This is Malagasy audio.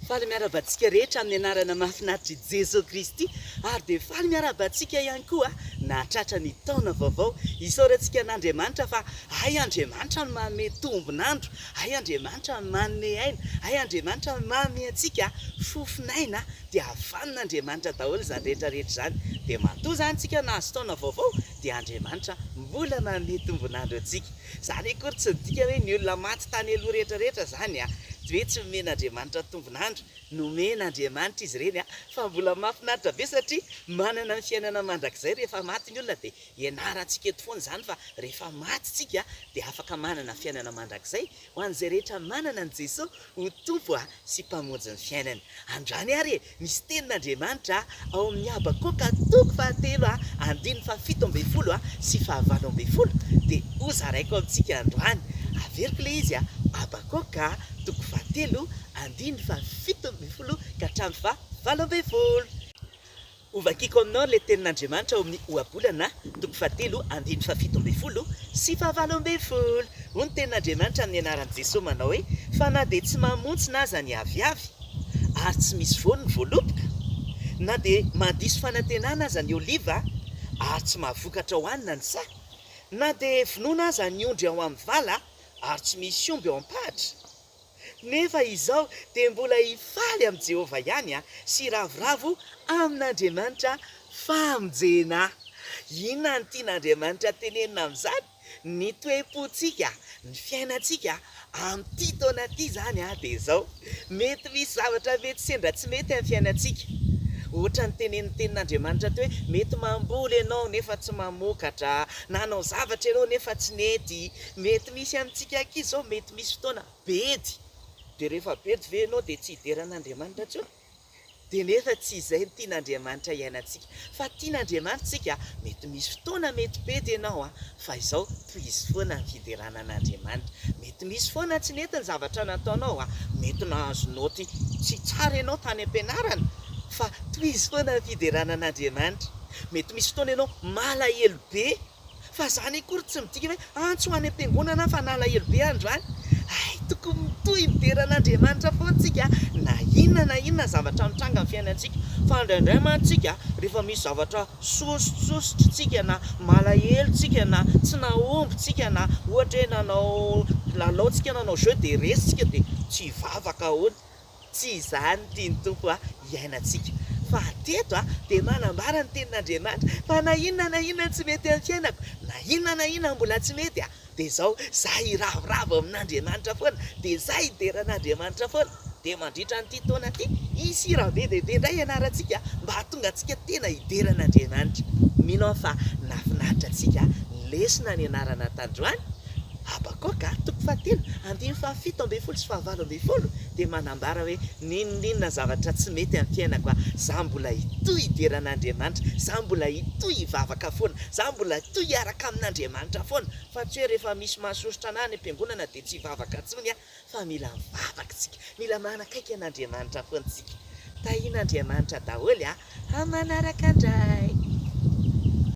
Faly miarahaba antsika rehetra amin'ny anarana mahafinaritr'i Jesoa Kristy ary dia faly miarahaba antsika ihany koa nahatratra ny taona vaovao. Isaorantsika an'Andriamanitra fa hay Andriamanitra no manome tombon'andro, hay Andriamanitra no manome aina, hay Andriamanitra no manome antsika fofon'aina dia havanon'Andriamanitra daholo izany rehetra rehetra izany. Dia matoa izany tsika nahazo taona vaovao dia Andriamanitra mbola manome tombon'andro antsika. Izany akory tsy midika hoe ny olona maty tany aloha rehetra rehetra izany a, tsy hoe tsy nomen'Andriamanitra tombon'andro, nomen'Andriamanitra izy ireny a, fa mbola mahafinaritra be satria manana ny fiainana mandrakizay rehefa maty ny olona dia ianarantsika eto foana izany fa rehefa maty tsika dia afaka manana fiainana mandrakizay ho an'izay rehetra manana an'i Jesoa ho Tompo a sy Mpamonjy ny fiainany. Androany ary e, misy tenin'Andriamanitra ao amin'ny Habakoka toko fahatelo andininy fahafito ambin'ny folo sy fahavalo ambin'ny folo dia hozaraiko amintsika androany. Averiko ilay izy, Habakoka toko fahatelo andininy fahafito ambin'ny folo ka hatramin'ny fahavalo ambin'ny folo. Hovakiko aminao ilay tenin'Andriamanitra ao amin'ny Ohabolana, toko fahatelo, andininy fahafito ambin'ny folo sy fahavalo ambin'ny folo. Hoy ny tenin'Andriamanitra amin'ny anaran'i Jesoa manao hoe, Fa na dia tsy mamontsina aza ny aviavy, ary tsy misy voany ny voaloboka, na dia mandiso fanantenana aza ny oliva, ary tsy mahavokatra hohanina ny saha, na dia vonoina aza ny ondry ao amin'ny vala, ary tsy misy omby ao am-pahatra, Nefa izao dia mbola hifaly amin'i Jehovah ihany aho sy hiravoravo amin'Andriamanitra famonjena ahy. Inona no tian'Andriamanitra tenenina amin'izany? Ny toe-pontsika, ny fiainantsika amin'ity taona ity izany dia izao, mety misy zavatra mety sendra tsy mety amin'ny fiainantsika. Ohatran'ny tenenin'ny Tenin'Andriamanitra teo hoe mety mamboly ianao nefa tsy mamokatra, nanao zavatra ianao nefa tsy nety. Mety misy amintsika ankizy izao, mety misy fotoana bedy, dia rehefa bedy ve ianao dia tsy hidera an'Andriamanitra intsony? Dia nefa tsy izay no tian'Andriamanitra hiainantsika, fa tian'Andriamanitra isika, mety misy fotoana mety bedy ianao an, fa izao tohizo foana ny fiderana an'Andriamanitra, mety misy foana tsy nety ny zavatra nataonao an, mety nahazo naoty tsy tsara ianao tany am-pianarana, fa tohizo foana ny fiderana an'Andriamanitra, mety misy fotoana ianao malahelo be, Fa zany akory tsy midika hoe antso ho any am-piangonana aho fa nalahelo be androany. Hay, tokony mitohy midera an'Andriamanitra foana tsika na inona na inona zavatra mitranga amin'ny fiainantsika. Fa indraindray mantsy tsika rehefa misy zavatra sosotsosotra tsika na malahelo tsika na tsy nahomby tsika na ohatra hoe nanao lalao tsika nanao jeu dia resy tsika dia tsy hivavaka ahoana. Tsy izany no tian'ny Tompo hiainantsika. Fa teto dia manambara ny Tenin'Andriamanitra fa na inona na inona tsy mety amin'ny fiainako, na inona na inona mbola tsy mety, dia izao, izaho hiravoravo amin'Andriamanitra foana, dia izaho hidera an'Andriamanitra foana. Dia mandritra an'ity taona ity, hisy hira be dia be indray hianarantsika mba hahatonga antsika tena hidera an'Andriamanitra. Mino aho fa nahafinaritra antsika ny lesona nianarana tandroany. Habakoka, toko fahatelo, andininy fahafito ambin'ny folo sy fahavalo ambin'ny folo, dia manambara hoe, N'inon'inona zavatra tsy mety amin'ny fiainako, za mbola hitohy hidera an'Andriamanitra, za mbola hitohy hivavaka foana, za mbola hitohy hiaraka amin'Andriamanitra foana, fa tsy hoe rehefa misy mahasosotra anah any am-piangonana dia tsy hivavaka intsony aho, fa mila mivavaka isika, mila manakaiky an'Andriamanitra foana isika. Tahian'Andriamanitra daholo a! Amin'ny manaraka indray!